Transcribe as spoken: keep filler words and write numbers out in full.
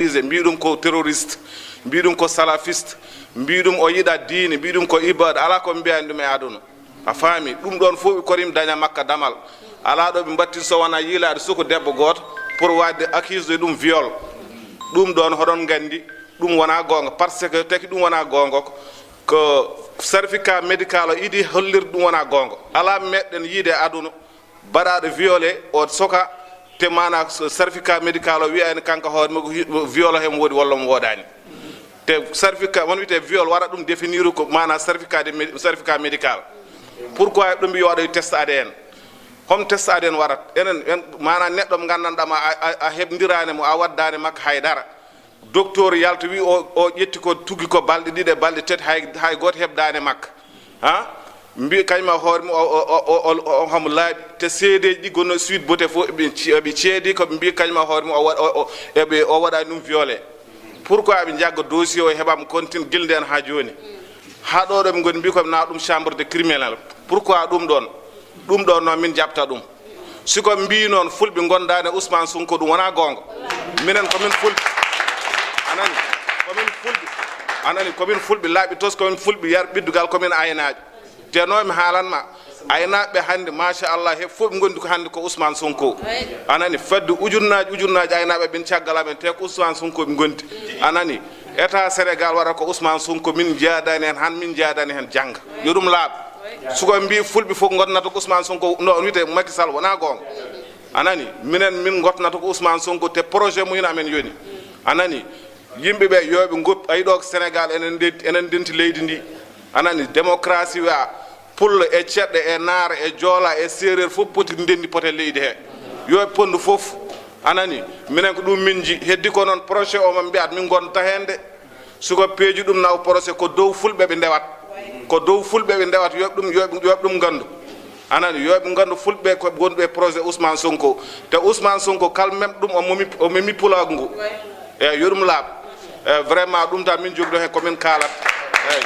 radicalisé, mbi ɗum ko terroriste, mbi ɗum ko salafiste, mbi ɗum o yiɗa diine, mbi ɗum ko ibada, ala ko mbiyani ɗum e aduna. A faami? Ɗum ɗon fof ɓe korim daña makka damal. Ala ɗo ɓe mbattin so wona yiilaade suko debbo gooto pour waɗde accusé ɗum viol. Ɗum ɗon hoɗon nganndi ɗum wona goonga, par ce que taki ɗum wona goonga ko, ko certificat médical o idi hollirde ɗum wona goonga. Ala meɗɗen yiide e aduna baɗaaɗo violé o soka te maana certificat médical o wiyani kanko hoore makko hi- viol o hem woodi walla mo woodani. Te certificat won wiyete viol wara ɗum définir ko maana certificat de médi- certificat médical. Pourquoi ɗum mbi waɗoy test A D N? Hom test A D N warat enen en maana neɗɗo mo nganndanɗama a, a, a heɓndirani mo a waddani makko haydara. Docteur yalta wi o, o ƴetti ko tugi ko balɗe ɗiɗi e balɗe tati hay, hay gooto heɓdaani makka. Ha? Mbi kañum e hoore mum o, o, o, o, o, o hamo laaɓi. Te seedeeji ɗi gonno suite bote fof eɓe ci- eɓe ceedi ko ɓe mbi kañum e hoore mum o, wa- o, o, eɓe, o waɗaani ɗum violé. Pourquoi ɓe njagga dossier o heɓama continue gila nden ha jooni? Ha ɗo ɗo ɓe ngoni mbi koɓe na ɗum chambre de criminel. Pourquoi ɗum ɗon? Ɗum ɗon noon min jaɓta ɗum. Si ko mbi noon fulɓe ngondani e Ousmane Sonko ɗum wona goonga. Minen komin fulɓe. Anani? Komin fulɓe. Anani? Komin fulɓe laaɓi tos, komin fulɓe yar ɓiddugal, komin aynaaɓe. Te noon mi haalan ma aynaaɓe hannde machallah he fof ɓe ngondi ko hannde ko Ousmane Sonko. Anani? Fadde ujunnaaji ujunnaaji aynaaɓe ɓen caggal amen te ko Ousmane Sonko ɓe ngondi. Anani? État Sénégal waɗa ko Ousmane Sonko min jaadani hen han min jaadani hen jannga. Yo ɗum laaɓ. Suko mbi fulɓe fof ngonnata ko Ousmane Sonko no on wiyete Macky Sall wona goonga. Anani? Minen min ngotnata ko Ousmane Sonko te projet mumen amen yoni. Anani? Yimɓe ɓe yoɓe ngoppi ayi ɗo ko Sénégal enen ndenti enen ndenti leydi ndi. Anani? Démocratie wiya pullo e ceɗɗo e naara e joola e séeréer fof poti ndenndi pote leydi he. Yoɓe pondu fof. Anani? Minen ko ɗum min ji heddi ko noon projet o ma mbiyat min gondata hen de. Suka peeji ɗum naw procès ko dow fulɓe ɓe ndewat. Ko dow fulɓe ɓe ndewat yoɓe ɗum yoɓe yoɓe ɗum nganndu. Anani? Yoɓe nganndu fulɓe ko gonɗo e projet Ousmane Sonko. Te Ousmane Sonko kala mem ɗum o memi o memi pulaagu ngu. Eyi yo ɗum laaɓ. Eyi vraiment ɗum tan min jogɗo heen ko min kaalat. Eyi.